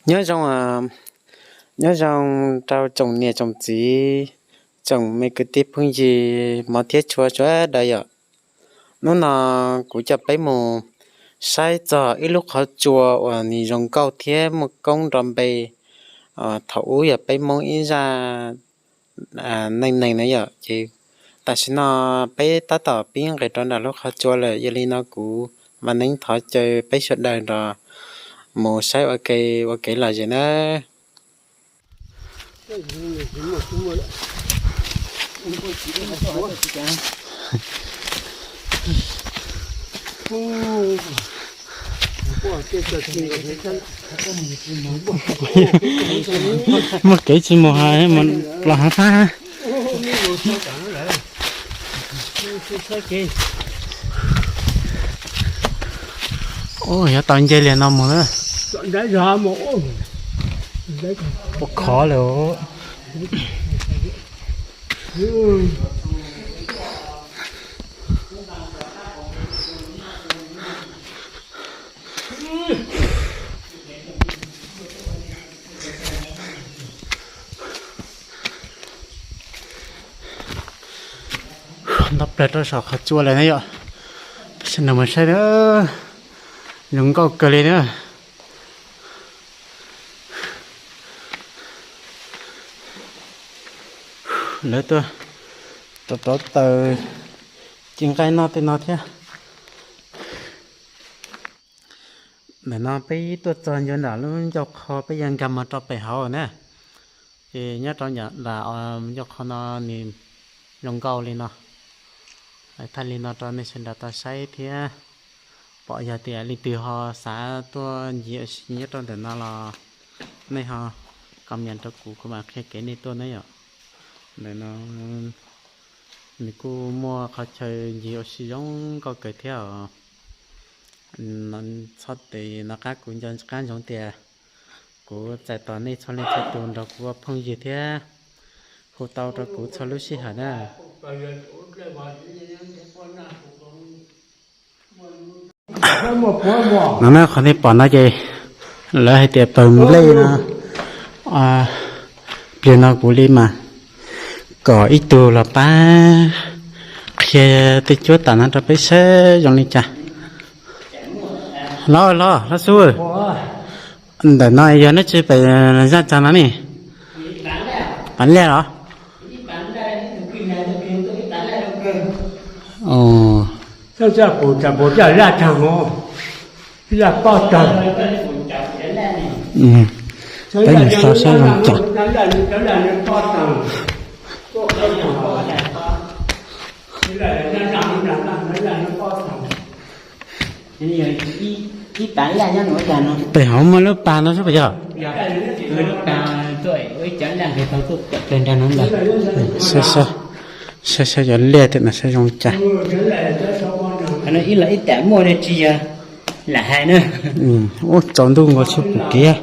Nyob zoo, nyob zoo rau tsoom niam tsoom txiv, tsoom me kwv tij phooj ywg mov thiab tshua sawv daws yom. Hnub no kuv coj peb mus saib txog ib lub qhov tsua uas nws zoo nkauj thiab muaj koob nrov npe. Thaum ub yog peb Hmoob ib zaj neej neeg na yom, ces tam sim no peb tab tom pib nqes rau nram lub qhov tsua lawm, yog li no kuv Vam Neeb thov caw peb sawv daws nrog mus saib ua ke, ua kev lom zem nawb. Muaj kev tsis mus hais mus los hav fab. Ub, yuav tau nce li no mus na. Ua khov lawm. Nto plaws rau saum qhov tsua lawm na yom. Sawv daws mus saib na, zoo nkauj kawg li na. Lawv tuaj rov rov taws ci nqaij noj tej no thiab. Ntawm no peb tuaj txog ncua nram lub ncauj qho peb yuav nkag mus rau pem hauv na. Ces nyob rau nram ncauj qho no nws zoo nkauj li no. Thaij li no rau nej sawv daws tau saib thiab. Pom yog tias leej twg ho xav tuaj ncig ua si nyob rau ntawm no los nej ho comment rau kuv, kuv mam qhia kev nej tuaj na yom. Ntawm no nws kuj muaj qhov chaw ncig ua si zoo nkauj kawg thiab os. Txhob tes no qab kuv nco qab ntsoov tias kuv txais tos nej txhua leej txhua tus nrog kuv ua phooj ywg thiab hu tau rau kuv txhua lub sij hawm na. No na, qhov nej pom no ces lawv hais tias pawg nplej no. Pliag no kuv li mas kom ib tug los pab qhia tej cuab tam no rau peb saib zoo li cas. Los los los xub, ntawm no yog neb tsis pem zaj tag no ne? Pav liaj los? Peb mus so saib zoo cas. Pem hauv muaj lub pas no xwb puas yog? Saib saib cov liaj tej no saib zoo cas. Ib tam muaj tsis yog lam hais na. Ub, tsaus ntuj nkaus tsis pom kev.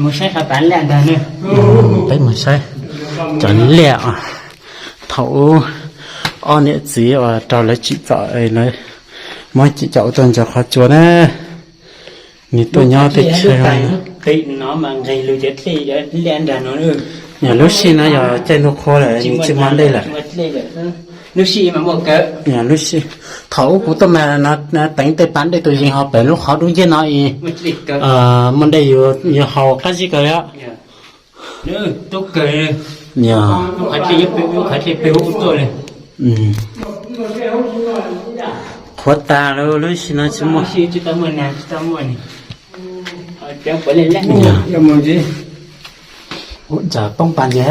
Mus saib qhov pas liaj ntag. Peb mus saib cov liaj thaum ub ob niam txiv uas raug lawv tsim txom, lawv muab tsim txom ua tuaj ntsaws qhov tsua na. Nws tuaj nyob tej chaw no. Yog lub sij no yog caij ntuj qhua lawm, nws tsis muaj dej lawm. Lub sij, thaum ub kuv tuaj mas teev tej pas dej tus yees ho pem lub qhov dub nciab no es muaj dej yuav haus qab zib kawg li. Qhuav tas lawm, lub sij no tsis muaj. Ua cas poob pas ntses.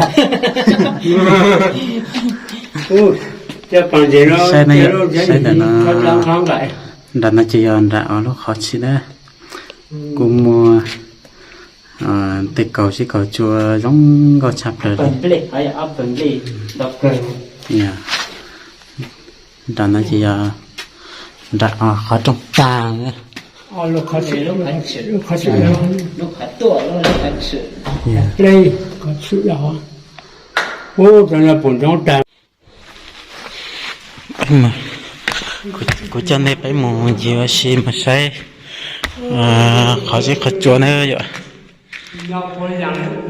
Saib ntawm no, nram no ces yog nram lub qhov tshis na. Kuj muaj tej kaus sib kaus tsua zoo nkauj tshaj plaws li. Nram no ces yog nram qhov rooj tag. Kuv coj nej peb mus ncig ua si mus saib qhov zeb qhov tsua na yom.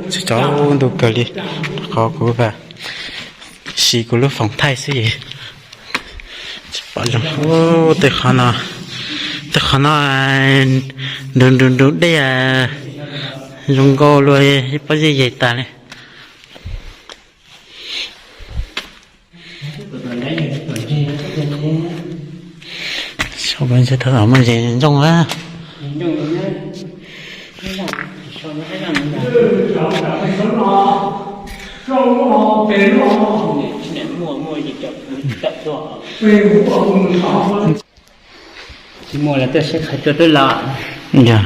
Tsis tsaus ntuj kawg li, qhov kuv siv kuv lub foos thaij xwb es tsis pom zoo. Tej qhov no, tej qhov no nrug nrug nrug dej zoo nkauj luaj, ib pob zeb yeg tas li. Muaj ntses ntsooj a. Tsis muaj lawv tuaj saib qhov tsua twb los. Yog.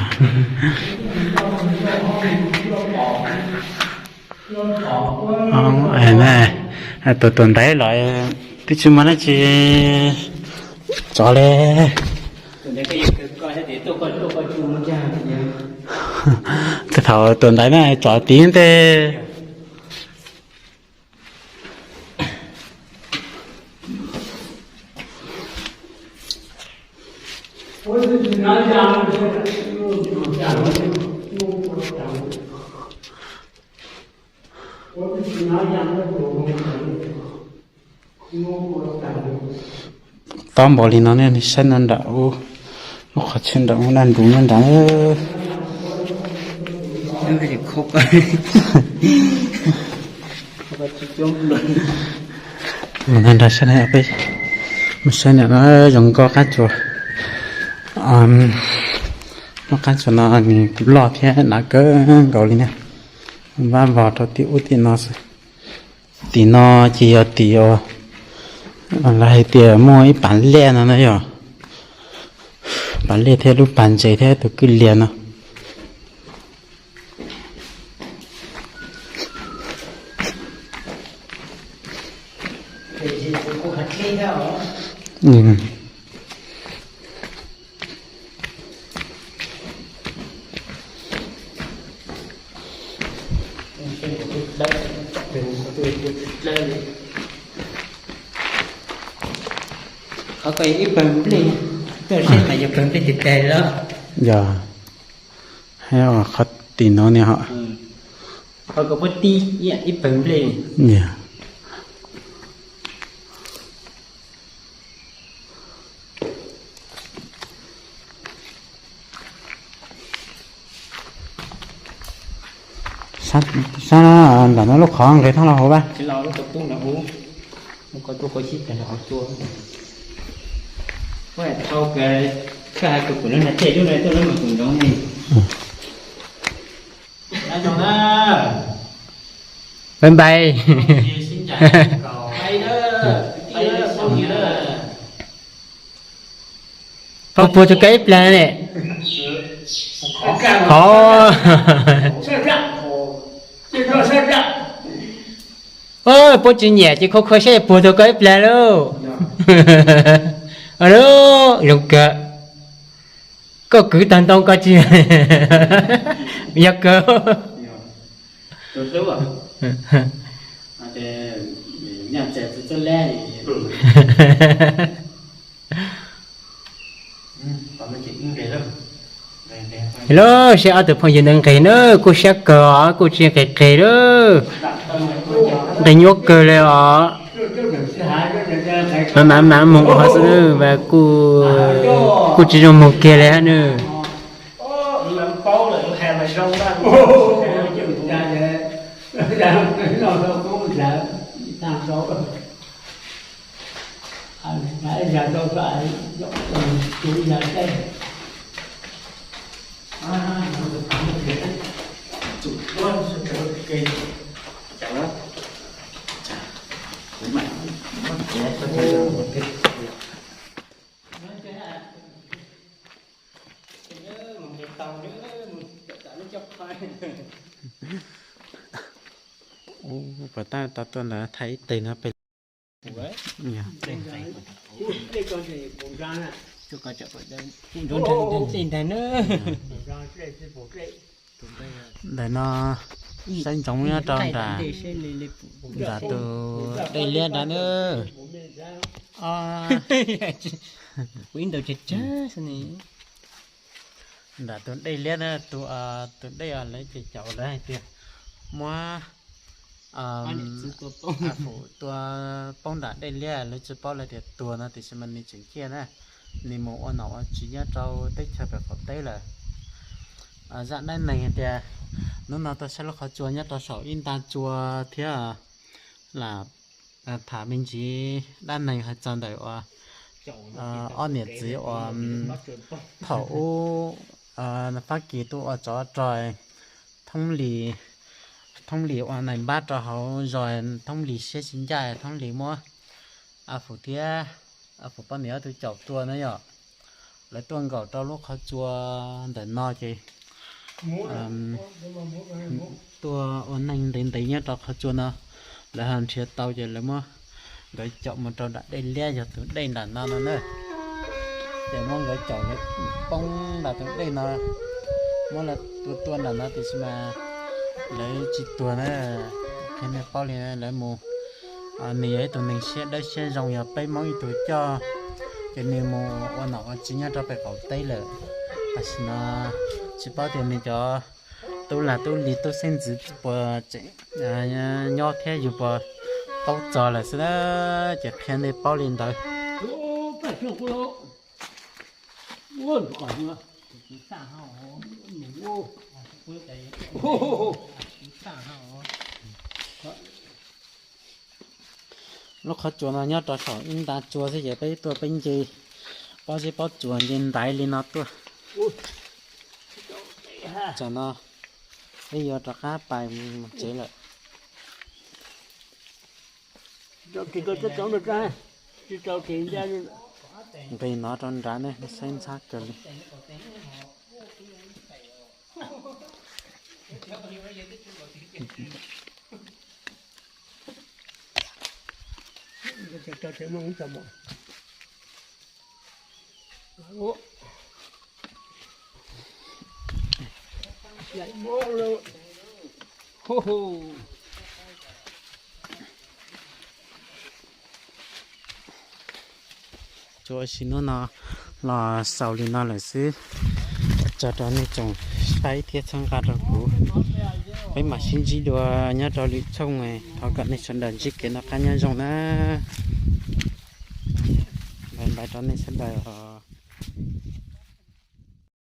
Tus tuam ntaiv los twb tsis muaj dab tsi tso li. Tej thaum tuam ntaiv na tso tid ntej. Tob npaum li no ne, saib no nram ub, lub qhov chaw nram ub daj nrug nyob nrad. Mus nrad saib, peb mus saib ntawm no zoo nkauj qab tsuas. Lub qab tsuas no nws loj thiab hnav kawg nkaus li na. Vab vog rau tim ub tim no xwb. Tim no ces yog tim uas lawv hais tias muaj ib pas liaj no na yog. Pas liaj thiab lub pas ntses thiab tus kwj lias no. Qhov ko yog ib pawg nplej, tuaj saib mas yog pawg nplej tes tes lawm. Yog, qhov tim no ne ho. Qhov ko puab tib ib pawg nplej. Sab ntawm no lub qhov nqes thoob los hauv a. Bye bye. Puag puag tug koj ib plag ne. Qhov puab tsis nyiam ces khua khua saib puag tug koj ib plag lauj. Zoo kawg. Koj kwv tag ntoo koj tsis yog kawg. Lub seb ob tug phooj ywg ntawd nqis na, kuj siab kawg os, kuj tsis nqis qis lawm. Nqis nyuaj kawg li os. Mam mam mam moog ua xwb, kuj tsis zoo moog kiag li hab nws. Ub, puas tab tom tuaj ntawd thaij ib teg no pem. Ntawm no Saib ntsoov nyob rau nram tus dej liab nrad na. Nram tus dej liab na, tus, tus dej lawv ces caum lawv hais tias muab Fum tua poob nram dej liab, lawv tsis paub lawv tias tuag no tiam sis mas nws tseem ciaj na, nws mus ua nom ua tswv nyob rau teb chaws pem qaum teb lawm. Zaj dab neeg hais tias hnub no tuaj saib lub qhov tsua nyob rau saum ib nta tsua thiab lam tham me ntsis dab neeg hais txog ntawm uas ob niam txiv uas thaum ub Fab Kis tuaj ua tsov rog, Thoob Lis, Thoob Lis ua nais npab rau hauv zos, Thoob Lis siab tsis ncaj, Thoob Lis muab Fum thiab Fum poj niam ob tug caum tua na yom. Lawv tuaj nkaum rau lub qhov tsua ntawm no ces tuaj ua neeg ntev ntev nyob rau qhov tsua no, lawv ho nrhiav tau ces lawv muab nkawd caum mus rau nram dej liab yog tus dej nram no no na. Ces muab nkawd caum lawv poob nram tus dej no, muab lawv tua tua nram no tiam sis mas lawv tsis tuag na. Qhia nej paub li lawv mus, nws yog ib tug neeg siab dawb siab zoo yog peb Hmoob ib tug coj, ces nws mus ua nom ua tswv nyob rau pem qaum teb lawm. Tam sim no tsis paub tias nws cov tub lag tub li tub xeeb ntxwv puas tseem nyob thiab yus puas paub txog lawm xwb na. Ces qhia nej paub li ntawd. Lub qhov tsua no nyob rau saum ib nta tsua xwb ces peb tuaj peb nce, paub zeb paub tsuas nce ntaiv li no tuaj. Tsam no peb yuav rov qab pais mus tsev lawm. Nqis no rau nrad ne, saib ntxhab kawg li. Tsuas sim hnub no los xaus li no lawm xwb. Ua tsaug rau nej tsoom saib thiab txhawb nqa rau kuv. Peb mam sib ntsib dua nyob rau lwm tshooj. Thov kom nej sawv daws ntsib kev noj qab nyob zoo na. Bye bye rau nej sawv daws.